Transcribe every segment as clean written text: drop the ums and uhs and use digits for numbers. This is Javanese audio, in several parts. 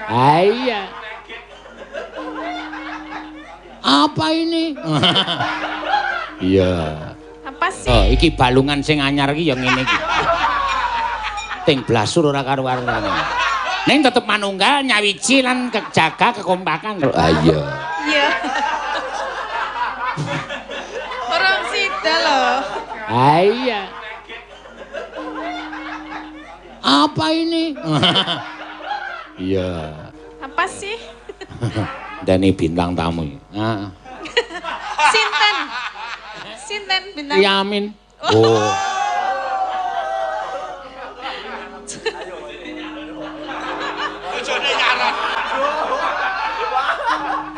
Ah iya. Apa ini? Iya. Apa sih? Oh, iki balungan sing anyar iki ya ngene iki. Ting blasur ora karu-karune. Ning tetep manunggal nyawiji lan kejaga kekompakan. Ah iya. Iya. Orang sida loh. Ah iya. Apa ini? Iya. Apa sih? Dani bintang tamu. Heeh. Sinten? Sinten bintang? Yamin. Oh.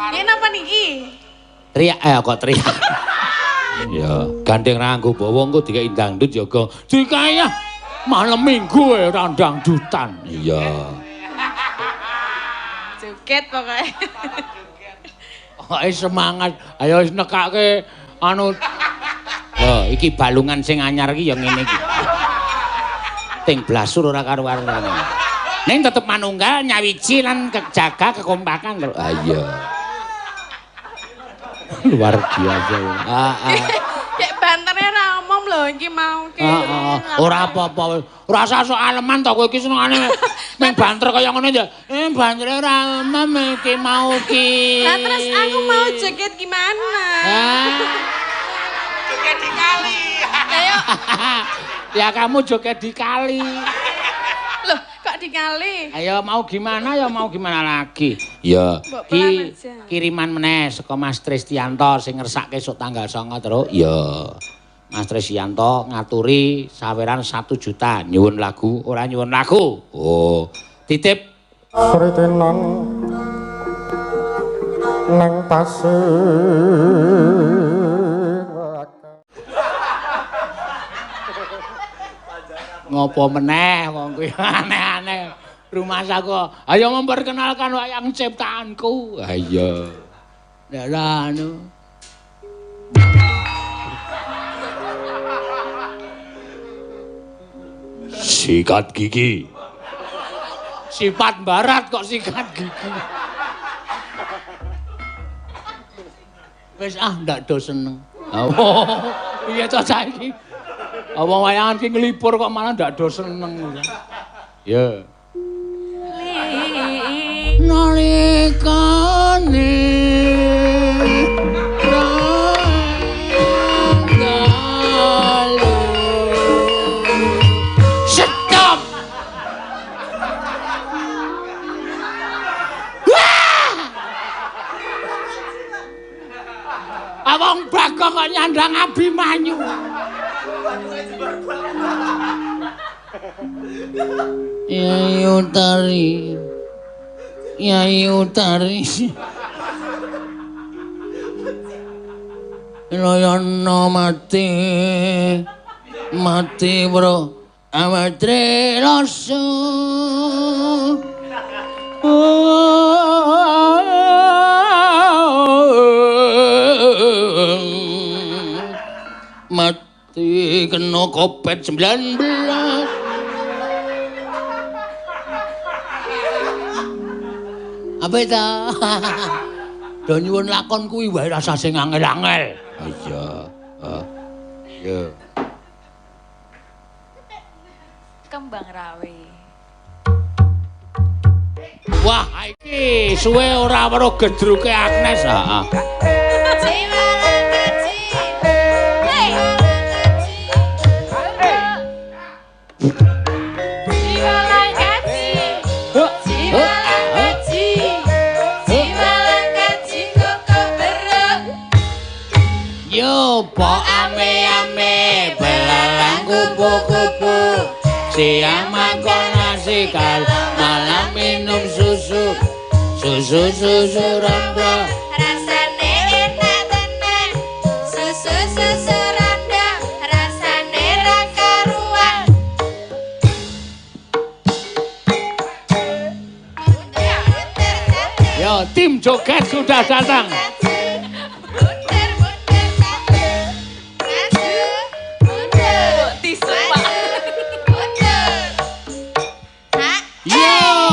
Ini apa niki? Teriak, kok teriak. Ya, gandeng ra nganggo bawa engko dikeki dangdut ya gong. Dikaya malam Minggu ora dangdutan. Iya. Joget pokoknya. Pokoke semangat. Ayo wis nekake anu. Oh, iki balungan sing anyar iki ya ngene iki. Ting blasur ora karu-karune. Ning tetep manunggal nyawiji lan kejaga kekompakan. Ah iya. Luar biasa. Heeh. Kayak banternya ra omong lho iki mau ki. Heeh. Ora apa-apa. Ora usah sok aleman to kowe iki senengane meng banter kaya ngono ya. Bantere ora omong iki mau ki. Lah terus aku mau joget gimana? Joget di kali. Ayo. Ya kamu joget di kali. Loh, kok di kali? Ayo mau gimana ya mau gimana lagi? Ya, ki kiriman meneh saka Mas Tristianto sing ngersake esuk tanggal 9 terus. Ya. Mas Tristianto ngaturi saweran 1 juta nyuwun lagu, ora nyuwun lagu. Oh, titip Kritenan nang pasir. Ngopo meneh wong kuwi aneh-aneh. Rumahsaku, ayo memperkenalkan wayang ciptaanku. Ayo. Lah anu. Sikat gigi. Sifat barat kok sikat gigi. Wis ah ndak do seneng. Oh, iya to saiki. Wong wayangan ki nglipur kok malah ndak do seneng. Ya. Nalikane stop. Wah! Awong Bagong kok nyandang Abimanyu. Yai Utari, Yai Utari, Loyono mati, mati bro, amatre loso. Mati kena COVID-19. Apa itu? Do nyuwun lakon kuwi wae rasa sing angel-angel. Iya. Iya. Kembang Rawe. Wah, iki suwe ora weruh gedruke Agnes. Heeh. Po ame-ame belalang kupu-kupu, siang makan nasi kalau malam minum susu, susu susu rondo rasane enak tenan, susu susu rondo rasane ra karuan. Yo, tim joget sudah datang. Yeah!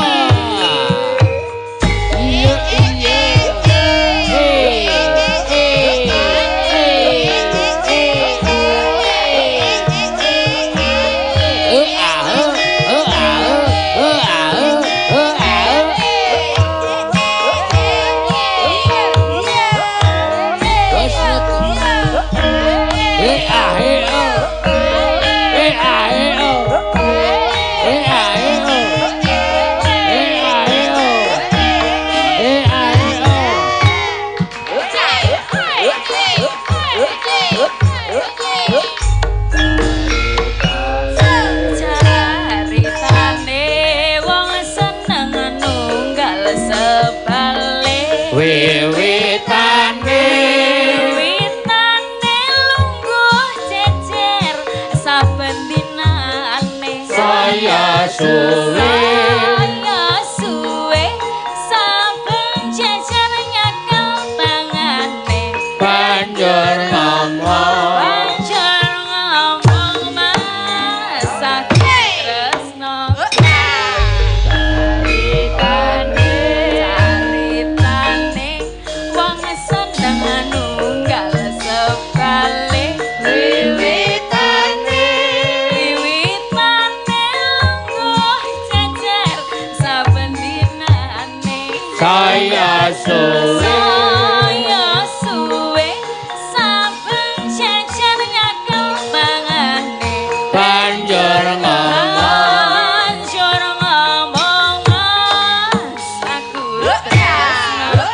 Saya suwe. Saya suwe saben jejer nyakel mangane. Banjur ngomong. Banjur ngomong mas aku tresno.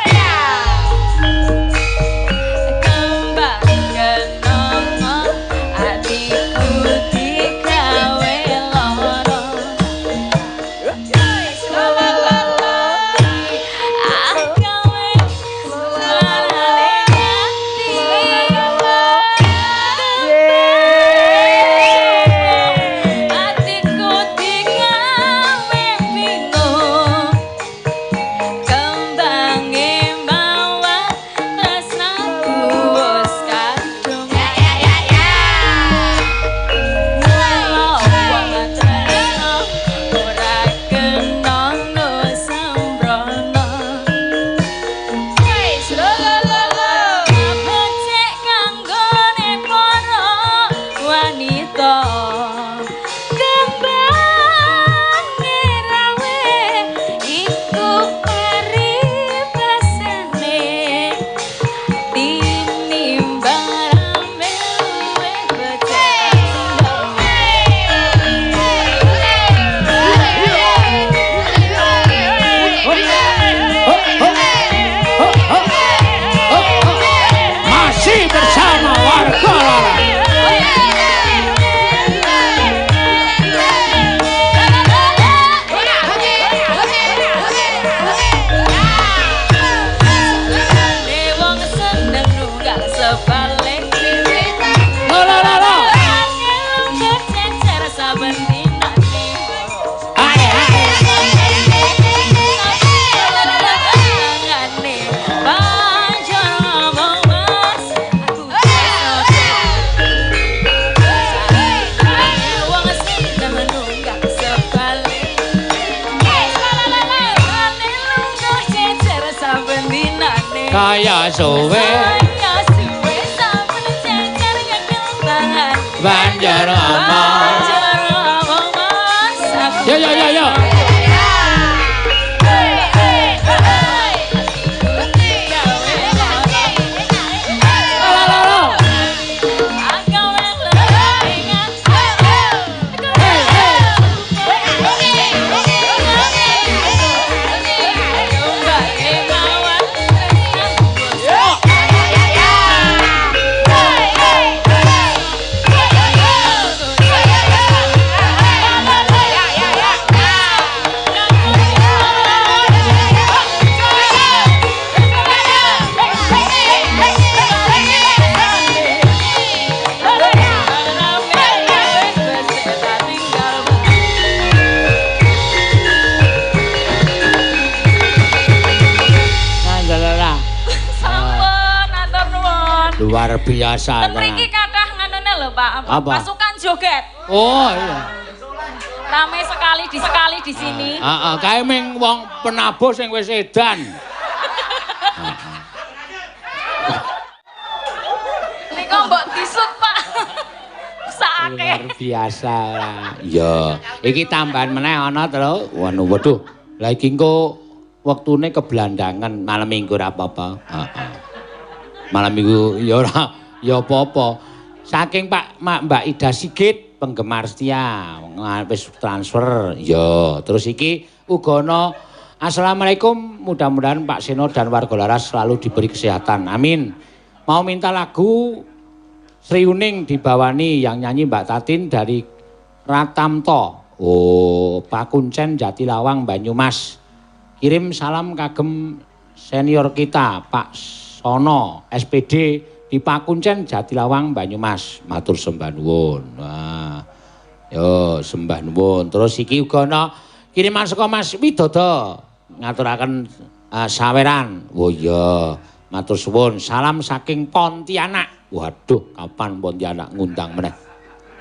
Kembang kenongo atiku digawe lara. Gawe larane ati. Atiku digawe bingung. Kembange mawar tresnaku wis kadung. Wong tresno ora kena nggo sembrono. Becik kanggone para wanita. Kembange rawe iku paribasane. Tinimbang rame luwih becik. Masih bersama warga Larang. Wong seneng nunggal sebalik. Lo lo lo lo. Cecer saben dinane. Ae ae. Tangane banjur ngomong mas aku tresno. Wong seneng nunggal sebalik. Lungguh cecer saben dinane. Kaya suwe Kaya suwe saben cecer nyekel tangan. banjur ngomong. Banjur ngomong mas aku Yo yo yo yo. Lo lo lo lo. Hey hey. Alhamdulillah. Sampun, atur nuwun. Luar biasa. Ten mriki kathah nganune lho, Pak. Apa? Pasukan joget. Oh iya. Rame sekali di sini. Heeh, kae ming wong penabuh sing wis edan. Nika mbok disut, Pak. Sakake. Luar biasa. Iya, iki tambahan meneh ana to. Waduh, waduh. Lah iki engko wektune keblandangan malam Minggu ora apa-apa. Heeh. Malam Minggu ya ora ya apa-apa. Saking Pak Mak Mbak Ida Sigit penggemar setia wis transfer. Ya, terus iki uga ana Assalamualaikum, mudah-mudahan Pak Seno dan warga Laras selalu diberi kesehatan. Amin. Mau minta lagu Sri Uning dibawani yang nyanyi Mbak Tatin dari Ratamto. Oh, Pakuncen Jatilawang Banyumas. Kirim salam kagem senior kita Pak Sono SPD di Pakuncen Jatilawang Banyumas. Matur sembah nuwun. Wah. Yo sembah nuwun. Terus iki uga ana kiriman saka Mas Widodo ngaturaken saweran. Oh iya, matur suwun. Salam saking Pontianak. Waduh, kapan Pontianak ngundang meneh?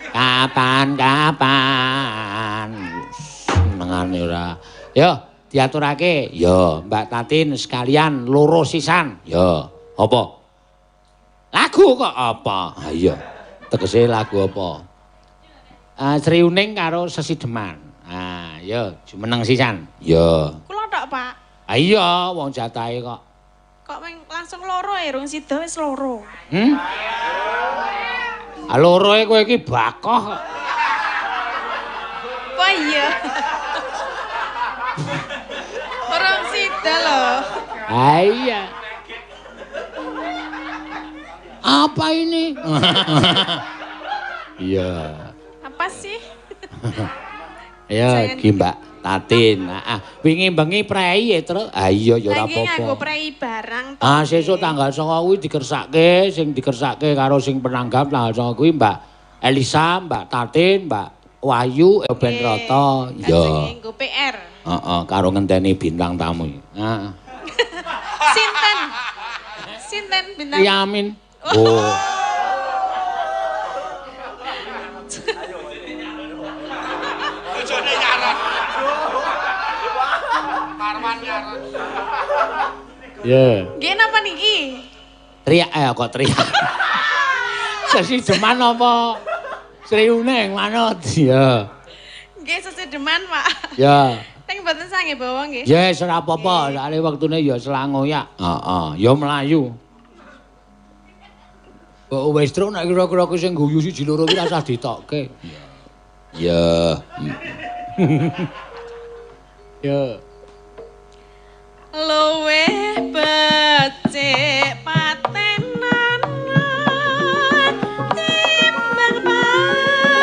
Kapan kapan? Senengane ora. Yo, diaturake. Yo, Mbak Tatin sekalian loro sisan. Yo, apa? Lagu kok apa? Ha iya. Tegese lagu apa? Sri Uning karo Sesideman. Ah, yo jumeneng sisan. Yo. Kula tok, Pak. Ah iya, wong jatahe kok. Kok langsung loro ya, rung sida wis loro. Ah loro e kowe iki bakoh. Apa iya? Rung sida lho. Ah iya. Apa ini? Iya. Apa sih? Ya, iki Mbak Tatin. Heeh. Wingi bengi prei ya, Truk. Ah iya ya ora apa-apa. Nganggo prei barang to. Ah sesuk tanggal 9 kuwi dikersake, sing dikersake karo sing penanggap tanggal 9 kuwi Mbak Elisa, Mbak Tatin, Mbak Wahyu ben rata. Ya. Nganggo PR. Heeh, karo ngenteni bintang tamu. Heeh. Sinten? Sinten bintang? Yamin. Oh. Bojone nyaran. Parwan nyaran. Ya. Nggih napa niki? Teriak kok teriak. Sesideman apa? Sriune manut. Ya. Nggih sesideman, Pak. Ya. Teng mboten sange bawa nggih. Ya wis ora apa-apa, soalé wektune ya selang ngoyak. Heeh, ya mlayu. Kok wis truk nek kira-kira sing guyu siji loro kuwi rasah ditokke. Ya. Ya. Luwih becik patenan timbang papisahan.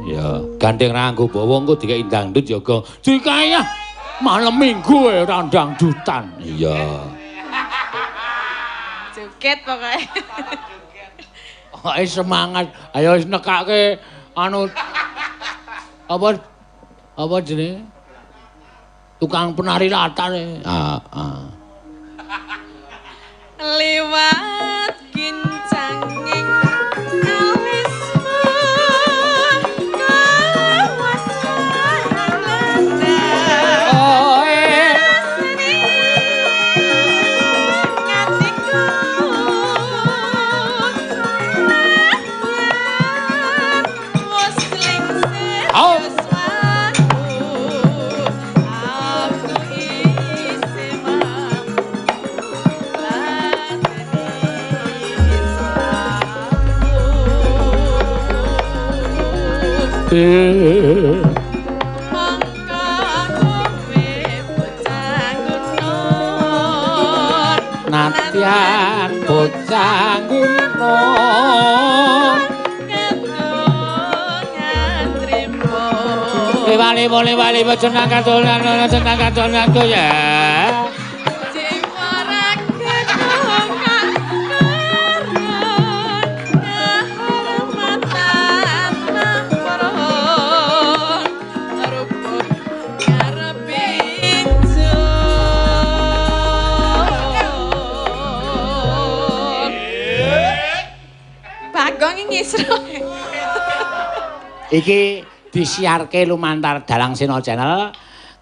Ya, gandeng ra nganggo bawa engko dikek dangdut ya gong. Dikaya malam Minggu ora dangdutan. Iya. Joget pokoke. Pokoke semangat. Ayo wis nekake anu apa apa jenenge? Tukang penari latar. Heeh. Liwat kincanging alismu kawasan landang. Oh, eh. Seni ngatiku nadyan wis lingsir yuswaku aku isih mampu ladeni Islamku. Mongko kowe bocah gunung Nadyan bocah gunung kedongan trimo. Wali wali wali jenang kadolan jenang kadolan ya. Jiwa raga kang karun kahormatan nampron ruput ngarepe ingsun. Bagong iki ngisro. Iki disiarke lumantar Dalang Sena Channel.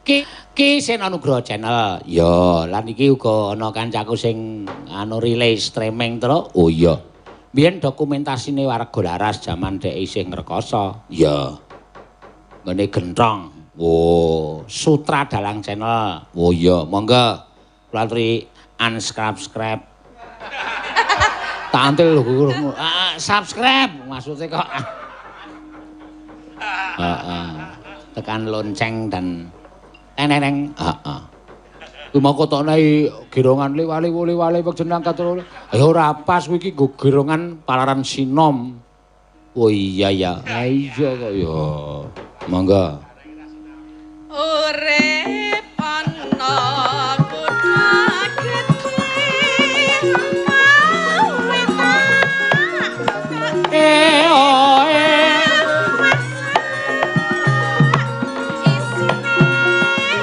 Ki Ki Sena Nugroho Channel. Ya, lan iki uga ana kancaku sing anu relay streaming terus. Oh iya. Biyen dokumentasine Warga Laras jaman dhek isih ngrekoso. Ya. Nggone Genthong. Oh, Sutra Dalang Channel. Oh iya, monggo. Kula aturi unsubscribe. Tak antil lho. Subscribe maksudnya kok. Heeh. Tekan lonceng dan eneng. Heeh. Kuwi mau kotokne gerongan liwali wali jenang katul. Ya ora pas kuwi iki nggo gerongan palaran sinom. Oh iya ya. Ha iya kok ya. Monggo. Urip ana kutha gedhe mawe tak Eh oh eh. isine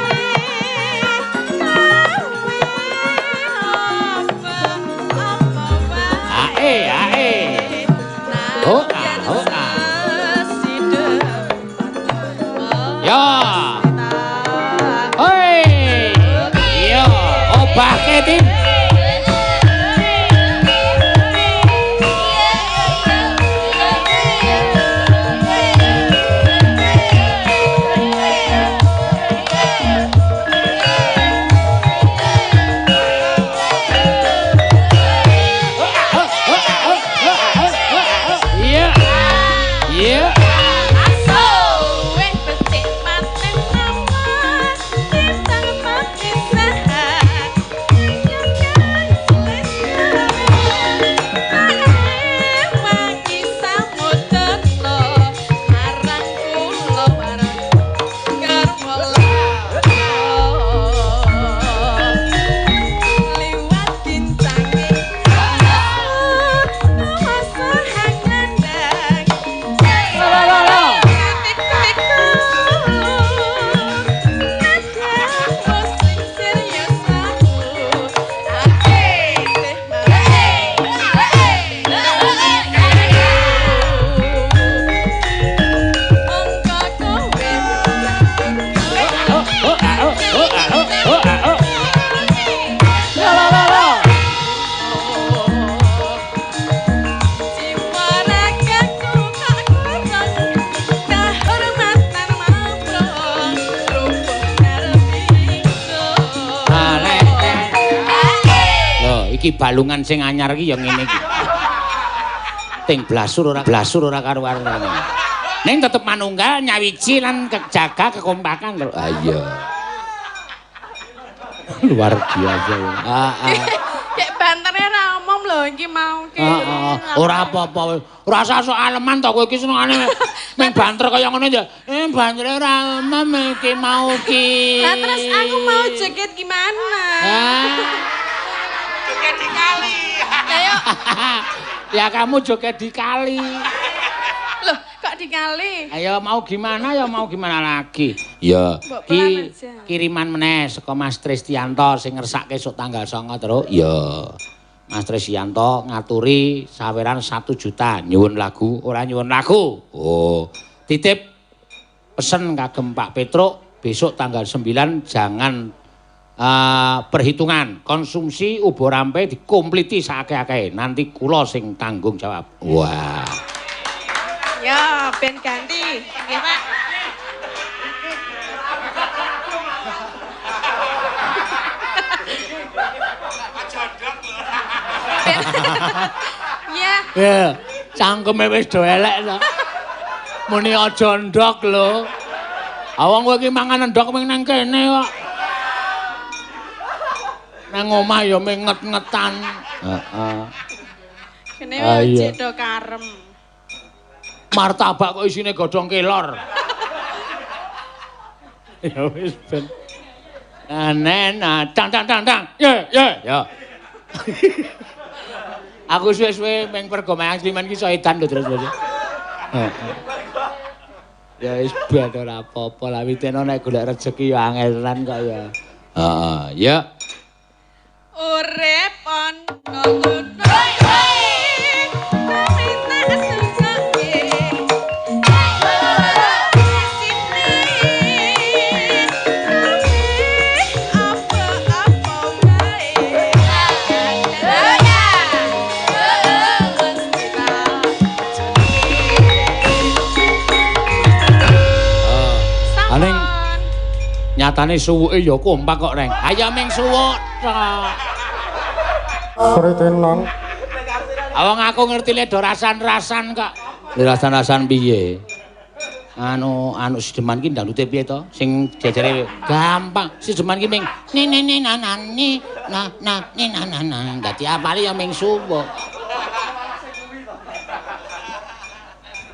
Ya. Hoi. Iya, obahke tim. Iya. Iya. Lo lo lo. Oh, oh, oh, oh, oh, oh, oh. Lo lo lo lo. Lho, iki balungan sing anyar iki ya ngene iki. Ting blasur ora karu-karune. Ning tetep manunggal nyawiji lan kejaga kekompakan lho. Ah iya. Luar biasa ya. Heeh. Kayak banternya ra omong lho iki mau ki. Heeh, ora apa-apa. Ora usah sok aleman to kowe iki senengane ming banter kaya ngono ya. Bantere ora omong iki mau ki. Lah terus aku mau joget gimana? Ah. Joget di kali. Ayo, Ya kamu joget di kali. loh kok di kali? Ayo mau gimana ya mau gimana lagi. Ya, Mbok ki pelan aja. kiriman meneh saka Mas Tristianto sing ngersake esuk tanggal 9 terus. Ya. Mas Tristianto ngaturi saweran 1 juta nyuwun lagu, ora nyuwun lagu. Oh, titip pesen kagem Pak Petruk besok tanggal 9 jangan perhitungan konsumsi ubo rampe dikompliti saakeh-akehe nanti kula sing tanggung jawab. Wah. Ya, ben ganti. Nggih, Pak. Ya, Ya, cangkeme wis do elek to. Muni aja ndok lho. Awang kowe iki mangan ndok ming nang kene kok. Nang omah ya ming nget-ngetan. Heeh. kene Ah, iya. do karem. Martabak kok isine godhong kelor. Ya wis ben. Nah, tang tang tang tang. Ye, ye, ya. Aku suwe-suwe meng pergomayang Sleman ki iso edan lho terus. Heeh. Ya wis ben ora apa-apa lah witeno nek golek rezeki ya angel tenan kok ya. Heeh, ya. Urip ana kutha Aning nyatane suwuke ya kompak kok, Reng. Ayo ming suwuk tok. Sritinan Awang aku ngerti le do rasan-rasan kok. Le rasan-rasan piye? Anu anu Sideman ki ndalute piye to? Sing jejere gampang. Sideman ki ming ni ni ni na na ni na na ni na na na. Dadi apale ya ming suwuk.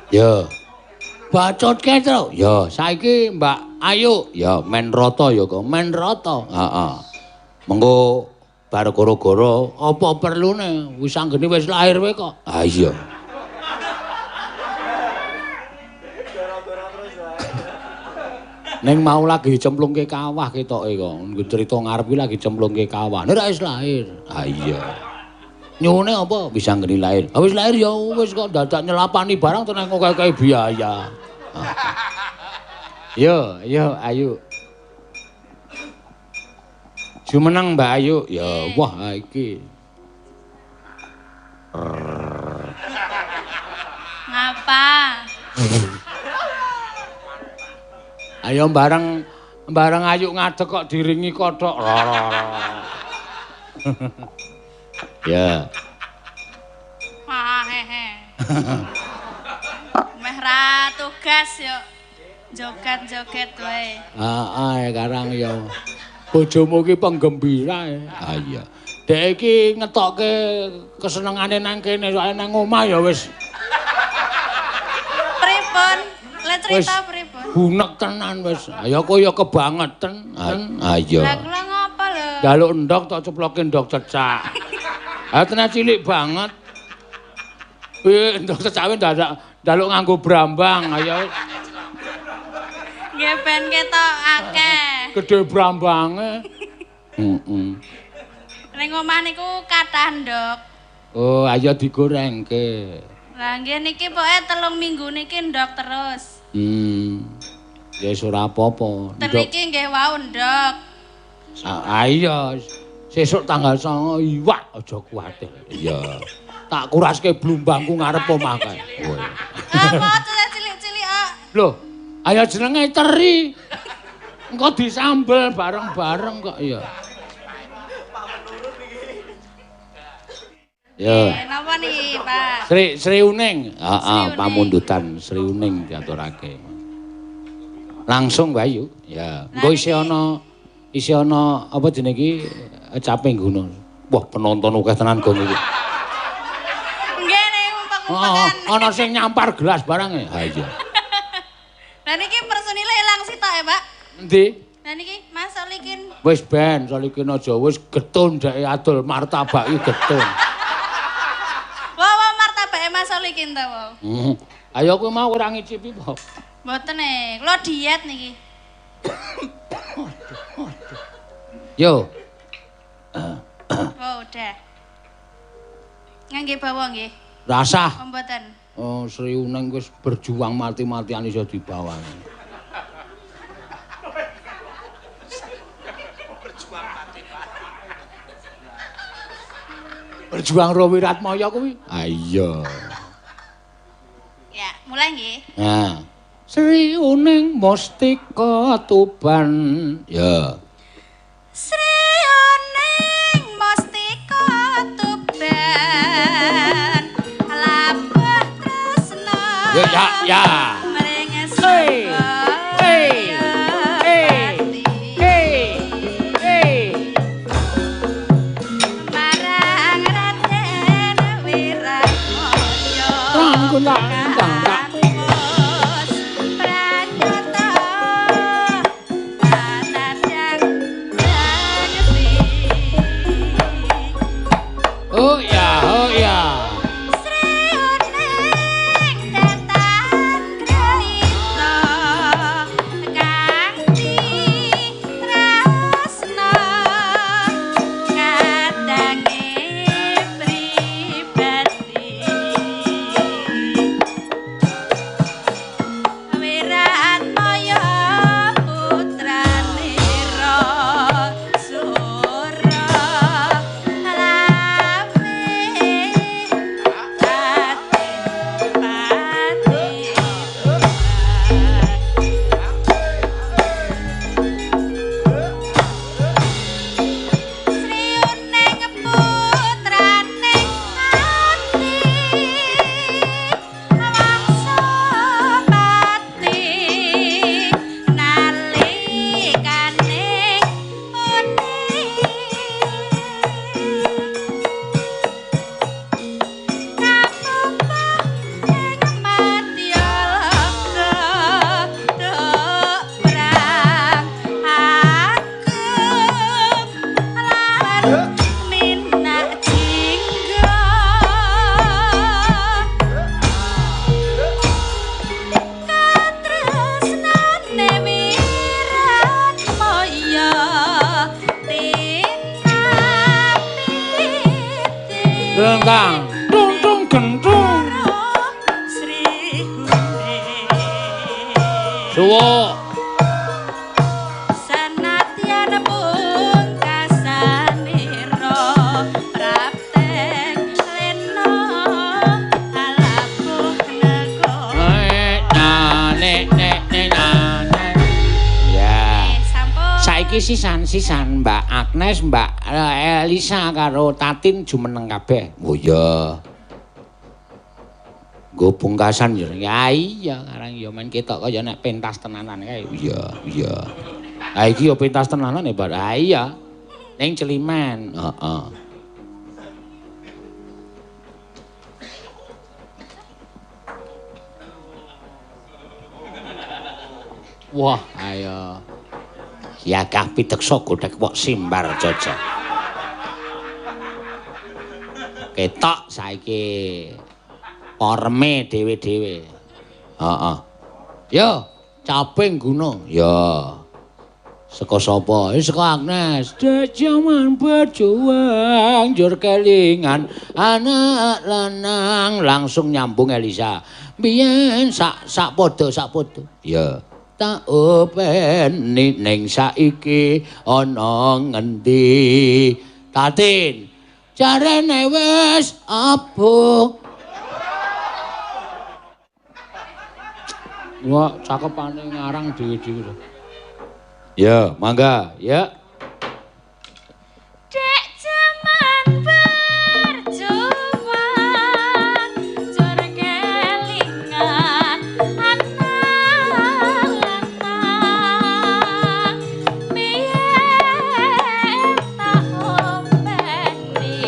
Yo. Bacot ke, Tru? Yo, saiki Mbak Ayu, ya men rata ya kok, men rata. Heeh. Mengko bar goro-goro apa perlune wis anggene wis lahir wae kok. Ah iya. Ning mau lagi cemplungke kawah ketoke kok. Nggo crita ngarep ki lagi cemplungke kawah. Nek wis lahir. Ah iya. Nyuwune apa wis anggene lahir. Ah wis lahir ya wis kok dadak nyelapani barang tenan kok kae biaya. Yo, yo Ayu. Jumeneng Mbak Ayu. Ya wah iki. Ngapa? Ayo bareng bareng Ayu ngadeg kok diringi kodhok. Ya. Wah hehe. Meh ra tugas yo. Joget-joget wae. Heeh, karang ya. Bojomu ki penggembira. Ha iya. Dek iki ngetokke kesenengane nang kene, soalé nang omah ya wis. Pripun? Le cerita pripun? Bunek tenan wis. Ya kowe ya kebangeten. Ha iya. Lah kula ngopo lho? Njaluk endhog tok ceploke endhog cecak. Ha tenan cilik banget. Piye endhog cecake ndak njaluk nganggo brambang. Ayo. Nggih ben ketok akeh. Gedhe brambange. Heeh. Ning omah niku kathah ndhog. Oh, ayo digorengke. Lah nggih niki pokoke 3 minggu niki ndhog terus. Ya wis ora apa-apa. Ten niki nggih wau ndhog. Ah iya, sesuk tanggal 9 iwak aja kuwatir. Iya. Tak kuraske blumbangku ngarep omah kae. Apa cilik-cilik kok. Lho, ayo jenenge teri. Engko disambel bareng-bareng kok ya. Ya. Napa niki, Pak? Sri Uning. Heeh, pamundutan Sri Uning diaturake. Langsung wae yuk. Ya, engko isih ana apa jenenge iki caping gunung. Wah, penonton akeh tenan gong iki. Nggih nek umpek-umpekan. Ana sing nyampar gelas barang e. Ha iya. Lah niki personile ilang sitok ya, Pak? Endi? Lah niki Mas Solikin. Wis ben, Solikin aja wis getun dhek adol martabak iki getun. Wah, wah martabake Mas Solikin ta, wau. Heeh. Ayo kowe mau ora ngicipi apa? Mboten e, kula diet niki. Yo. Oh, udah. Ngangge bawa nggih? Rasah. Oh, mboten. Oh, Sri Uning wis berjuang mati-matian iso dibawani. Berjuang ro Wiratmaya kuwi. Ah iya. Ya, mulai nggih. Nah. Sri Uning Mustika Tuban. Ya. Sri Uning Mustika Tuban. Labah tresna. Ya ya ya. Hey. Hey. Hey. Hey. Hey. Marang Raden Wiratmaya. Oh ya, oh ya. Sri Uning datan kraita kang tresna kadange pribadi Wiratmaya putrane Sura Lengkang, tung tung gentung. Sri Uning. Suwuk. Saiki sisan-sisan Mbak Agnes, Mbak Elisa karo Tatin jumeneng kabeh. Oh iya. Nggo pungkasan ya. Ya iya, karang ya men ketok kaya nek pentas tenanan kae. Iya, iya. Ha iki ya pentas tenanan ya, Mbak. Ha iya. Ning Celimen. Heeh. Wah, ayo. Siagah pideksa godhek wok simbar jajah. Ketok saiki porme dhewe-dhewe. Heeh. Yo, caping gunung. Yo. Saka sapa? Saka Agnes. Jaman berjuang njur kelingan anak lanang, langsung nyambung Elisa. Biyen sak sak padha sak padha. Ya. Tak openi ning saiki ana ngendi? Tatin. Jarene wis abuh. Wah, cakepane ngarang dhewe-dhewe. Ya, mangga, ya. Dek jaman berjuang jur kelingan anak lanang biyen tak openi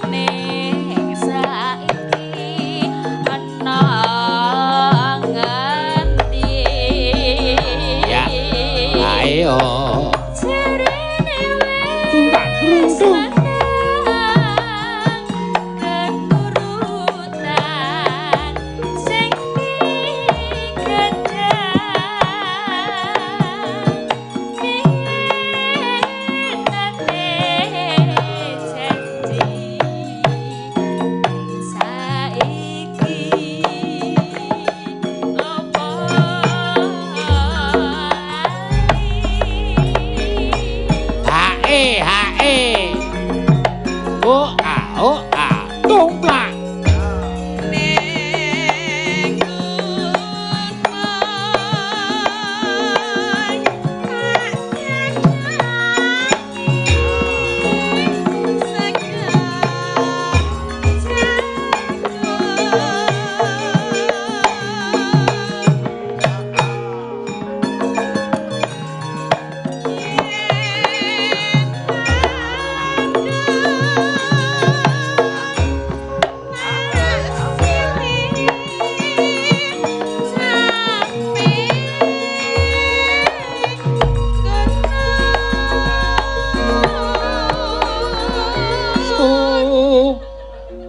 ning saiki ana ngendi. Ya. Ayo. Jarene wis menang keturutan sing digendhang biyen nate janji ning saiki opo lali. Hae hae. O a o a. Tumplak. Ning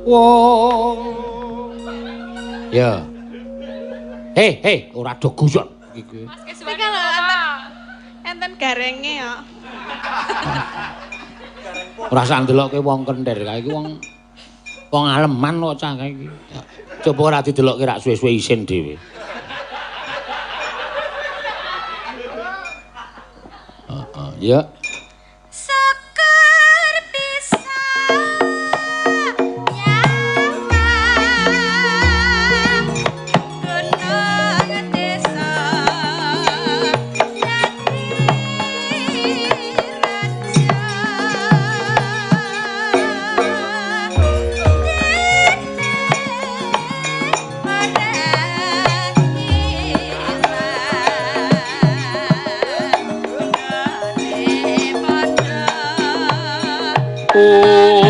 Wong. Ya. Hei, hei, ora do guyon iki. Mas iki lho enten enten garenge kok. Ora sak ndelokke wong kender kae iki wong wong aleman kok cah kae iki. Coba ora didelokke rak suwe-suwe isin dhewe. Heeh, ya. Syukur bisa nyawang gunung desa dadi raja dene ora ilang gone padha. Oh.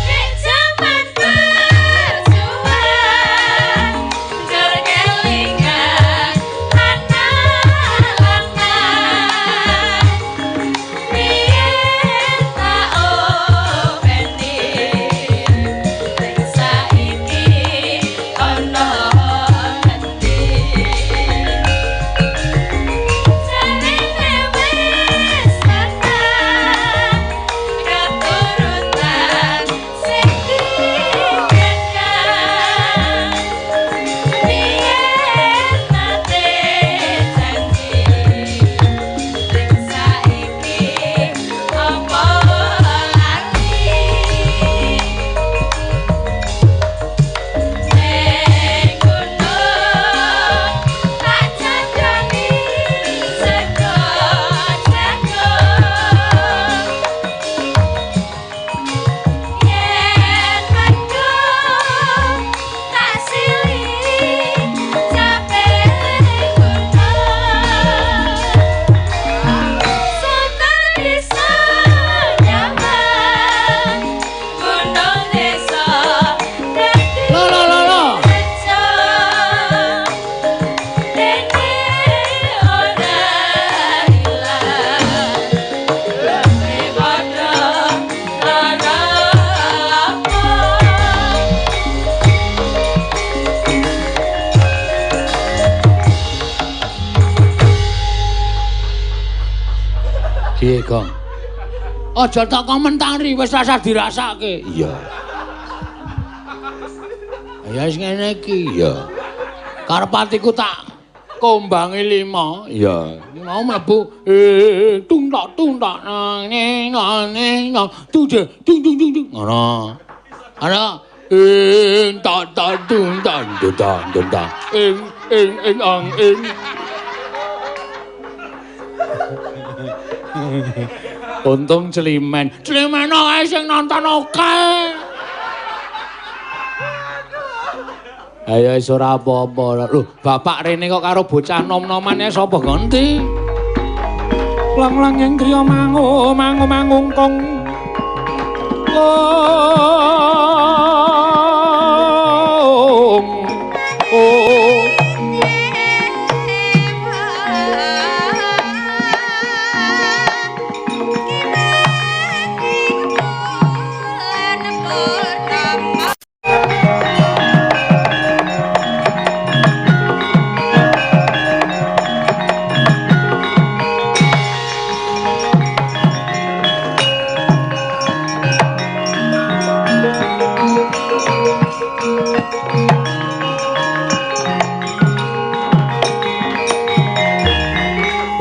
Dek jaman berjuang njur kelingan Gong? Aja tak komentari, wis rasa dirasake. Iya. Ya wis ngene iki, iya. Karep atiku tak kombangi 5. Iya. Mau mlebu tung tak tung tak nang ning nang ning nang tung dung dung dung dung. Ngono. Ana ing tak tak tung tak dung tak dung tak ing ing ing ang ing. Untung celimen. Celimen ae sing nonton oke. Ayo wis ora apa-apa. Lho, bapak rene kok karo bocah nom-nomane sapa ganti? Lang-lang ing griya mangu mangu mangungkung. Ong. Oh.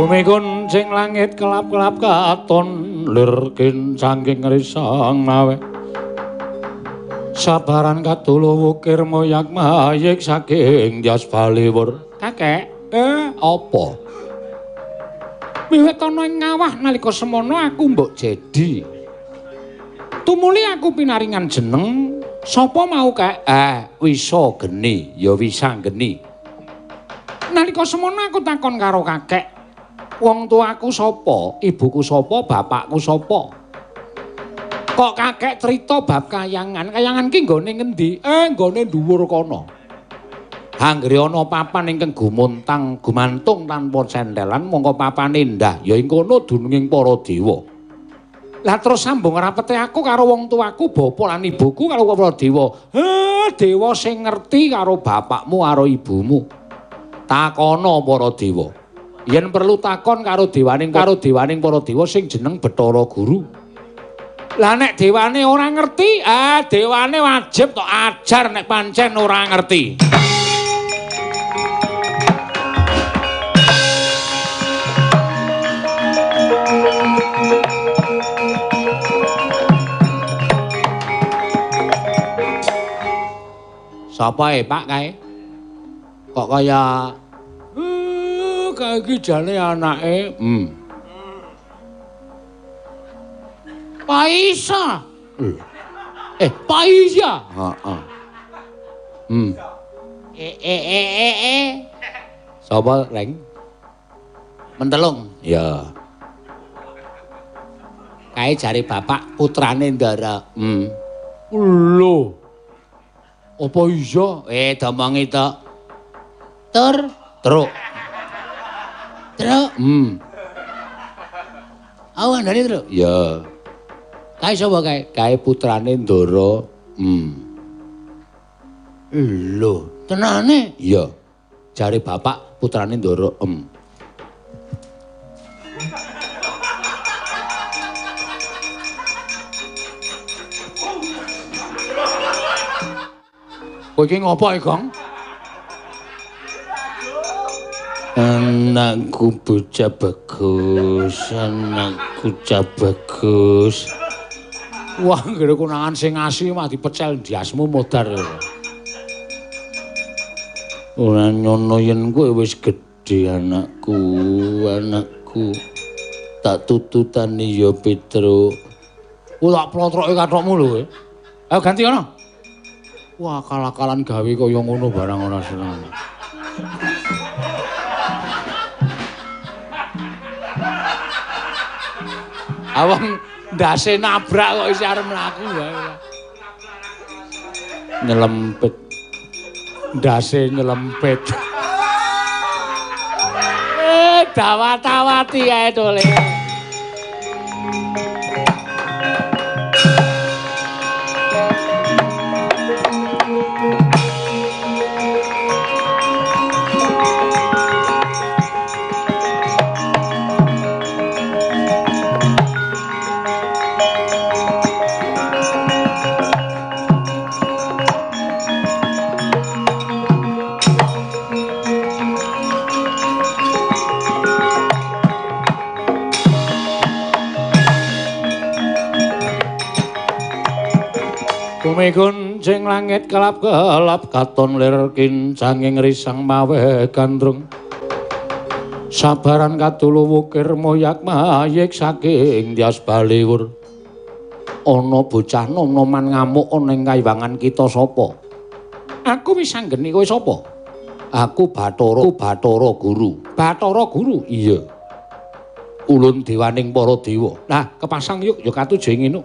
Bumi kuncing langit kelap-kelap katon lir kincangking risang mawe. Sabaran katulu wukir moyak mayik saking jas baliwur. Kakek, apa? Wiwit ana ing ngawah nalika semono aku mbok jedi. Tumuli aku pinaringan jeneng sapa mau kek? Wisa geni, ya wisa geni. Nalika semono aku takon karo kakek. Wong tuaku sapa, ibuku sapa, bapakku sapa? Kok kakek crita bab kayangan? Kayangan ki nggone ngendi? Nggone dhuwur kono. Anggere ana papan ingkang gumuntang gumantung tanpa cendelan mongko papane endah, ya ing kono dununging para dewa. Lah terus sambung rapete aku karo wong tuaku, bapa lan ibuku karo para dewa. Dewa sing ngerti karo bapakmu karo ibumu. Takono para dewa. Yen perlu takon karo dewaning para dewa sing jeneng Bathara Guru. Lah nek dewane ora ngerti, dewane wajib tok ajar nek pancen ora ngerti. Sapa e Pak kae? Kok kaya kae iki jane anake. Paisa. Paisa. Heeh. Sapa, Reng? Mentelung. Ya. Kae jare bapak putrane Ndara. Lho. Apa iya? Domongi to. Tur, truk. Truk. Aku ngandani truk. Ya. Kae sapa kae? Kae putrane Ndara. Lho, tenane? Iya. Jare bapak putrane Ndara. Kowe iki ngopo, Gong? Anakku bocah bagus, anakku cah bagus. Wah, nggone konangan sing asli mah dipecel ndiasmu modar. Ora nyono yen kowe wis gedhe anakku, anakku. Tak tututani ya Petruk. Oh, tak plotroke kathokmu lho kowe. Ayo ganti ana. Wah, akal-akalan gawe kaya ngono barang ora seneng. Awang ndase nabrak kok isih arep mlaku wae. Nyelempit. Ndase nyelempit. Dawat-dawati kae tole. Bumi guncing langit kelap-kelap katon lir kincanging risang mawe gandrung. Sabaran kadulu wukir moyak mayik saking Tyas Baliwur. Ana bocah nom-noman ngamuk ana ing kaywangan kita sapa? Aku wis anggeni kowe sapa? Aku Bathara, Bathara Guru. Bathara Guru? Iya. Ulun dewaning para dewa. Lah, kepasang yuk ya katuju ing ngene.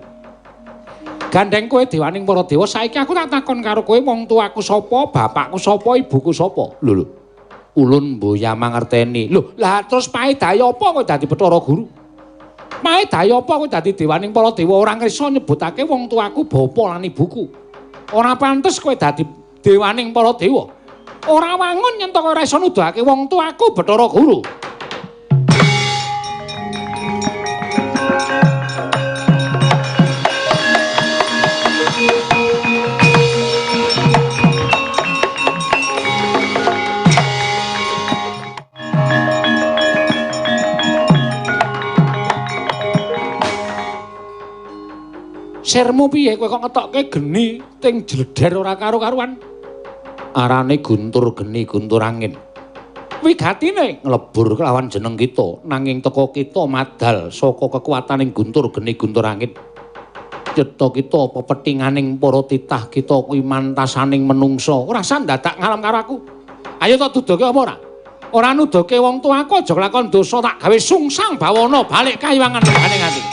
Gandeng kowe dewaning para dewa, saiki aku tak takon karo kowe wong tuaku sapa, bapakku sapa, ibuku sapa? Lho lho. Ulun mboya mangerteni. Lho, lah terus paedahe apa kowe dadi Bathara Guru? Paedahe apa kowe dadi dewaning para dewa ora ngrisa nyebutake wong tuaku bapa lan ibuku? Ora pantes kowe dadi dewaning para dewa. Ora wangun yen to kowe ora iso nuduhake wong tuaku Bathara Guru. Sirmu piye kowe kok ngetokke geni ting jleder ora karo-karuan? Arane guntur geni guntur angin. Wigatine nglebur kelawan jeneng kita, nanging teka kita madal saka kekuataning guntur geni guntur angin. Cetha kita pepethinganing para titah kita kuwi mantasaning menungsa. Ora usah ndadak ngalem karo aku. Ayo tak dudoke apa ora? Ora nuduhke wong tuaku aja kelakon dosa tak gawe sungsang bawana balik kayiwangan regane nganti.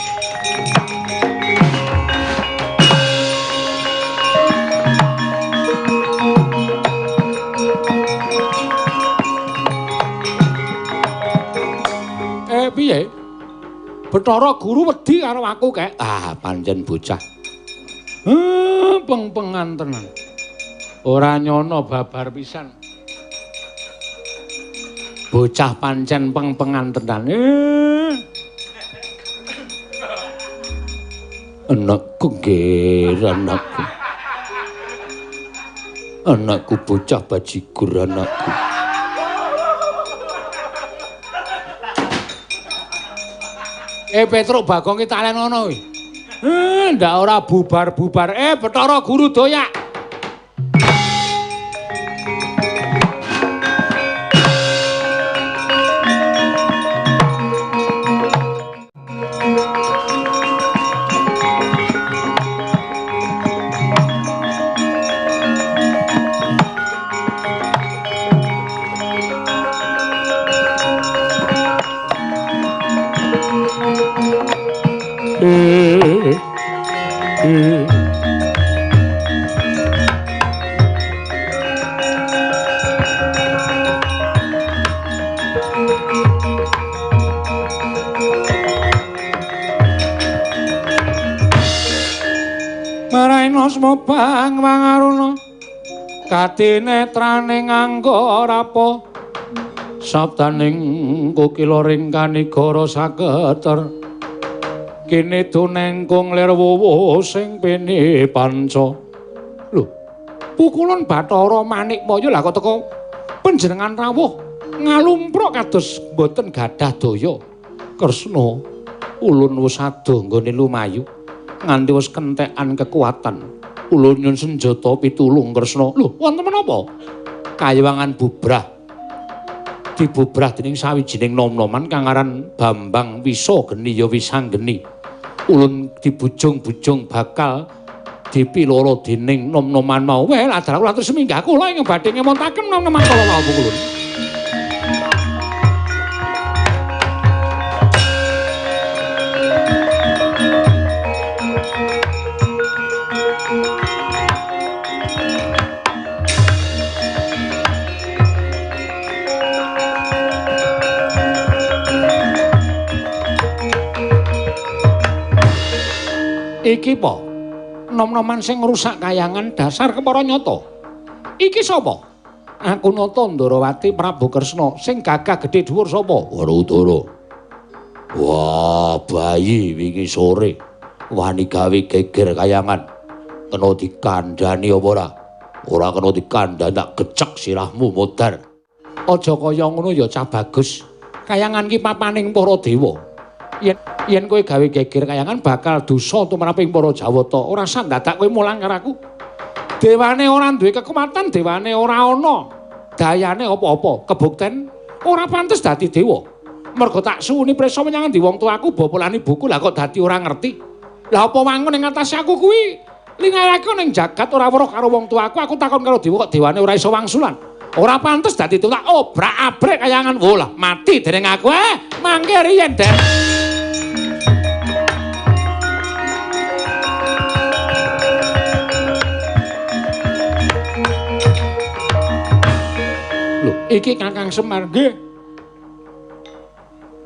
Piye? Bathara Guru wedi karo aku kek. Ah, pancen bocah. Peng-pengan tenan. Ora nyono babar pisan. Bocah pancen peng-pengan tenan. Anakku nggih, anakku. Anakku bocah bajigur anakku. Petruk Bagong ki talen ngono kuwi. Ndak ora bubar-bubar. Bathara Guru doyak. Bang Wangaruna katinetrane nganggo rapa sabdaning kukila ring kanigara saketer kene dunengkung lir wuwu sing pini panca. Lho, pukulun Bathara Manikmaya lah kok teko panjenengan rawuh ngalumpruk kados mboten gadah daya. Kresna ulun wis adoh nggone lumayu nganti wis kentekan kekuatan. Ulun nyun senjata pitulung Kresna. Lho, wonten menapa? Kayiwangan bubrah. Dibubrah dening sawijining nom-noman kang aran Bambang Wisa Geni ya Wisanggeni. Ulun dibujung-bujung bakal dipiloro dening nom-noman mau. Weh, ladar kula terus minggah kula ing badhe ngemontaken nom-noman kala wau ulun. Iki po nom-noman sing ngrusak kayangan dasar kepara nyata. Iki sapa? Aku nata Ndarawati Prabu Kresna sing gagah gedhe dhuwur sapa? Werudara. Wah, bayi wingi sore wani gawe geger kayangan. Kena dikandhani apa ora? Ora kena dikandhani tak gecek sirahmu modar. Aja kaya ngono ya cah bagus. Kayangan ki papaning para dewa. Yen kowe gawe geger kayangan bakal dosa tumraping para Jawata. Ora usah dadak kowe mulang karo aku. Dewane ora duwe kekuatan, dewane ora ana dayane apa-apa. Kebukten ora pantes dadi dewa. Mergo tak suwuni prisa menyang endi wong tuaku bapa lan ibuku, lah kok dadi ora ngerti. Lah apa wangun ing atase aku kuwi lingarake ning jagat ora weruh karo wong tuaku, aku takon karo dewa kok dewane ora iso wangsulan. Ora pantes dadi dewa, tak obrak-abrik kayangan. Wo lah mati dening aku. Mangke riyen, Den. Lho, iki Kakang Semar nggih.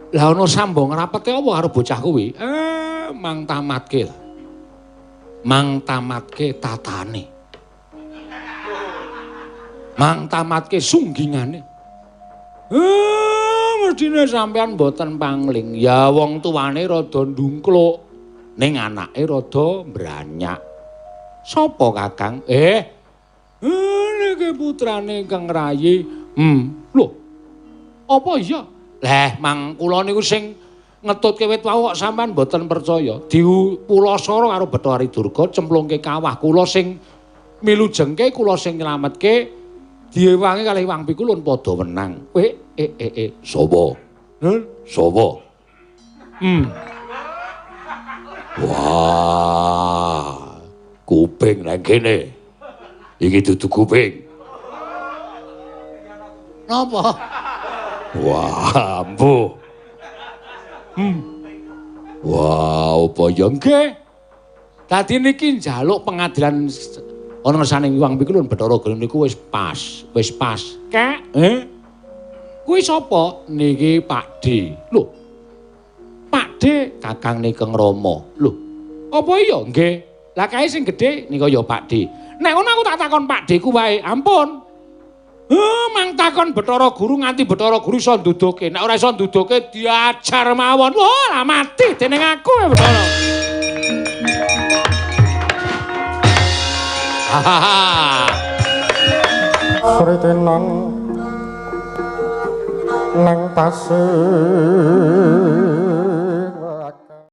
Lah ana sambung rapete apa karo bocah kuwi? Mang tamatke lah. Mang tamatke tatane. Mang tamatke sunggingane. Mestine sampean mboten pangling. Ya wong tuane rada ndungkluk, ning anake rada mbranyak. Sapa Kakang? Niki putrane Kang Rayi. Lho. Apa iya? Leh, mang kula niku sing ngetutke wit wau kok sampean mboten percaya. Dipulasara karo Bathari Durga cemplungke kawah kula sing milujengke, kula sing nyelametke, diewangi kalih Hyang Pikulun padha wenang. Sapa? Sapa? Wah, kuping nang kene. Iki dudu kuping. Napa? Wah, ampuh. Wah, apa ya nggih? Dadi niki njaluk pengadilan ana ngersane Hyang Pikulun Bathara Guru niku wis pas, wis pas. Kek, Kuwi sapa? Niki Pak D. Lho. Pak D Kakang Nikeng Rama. Lho, apa iya nggih? Lah kae sing gedhe nika ya Pak D. Nek ngono aku tak takon Pak D ku wae. Ampun. Mang takon Bathara Guru nganti Bathara Guru iso nduduhke. Nek ora iso nduduhke diajar mawon. Wah, lah mati dening aku ya Bathara. Hahaha. Sritenan nang pasir.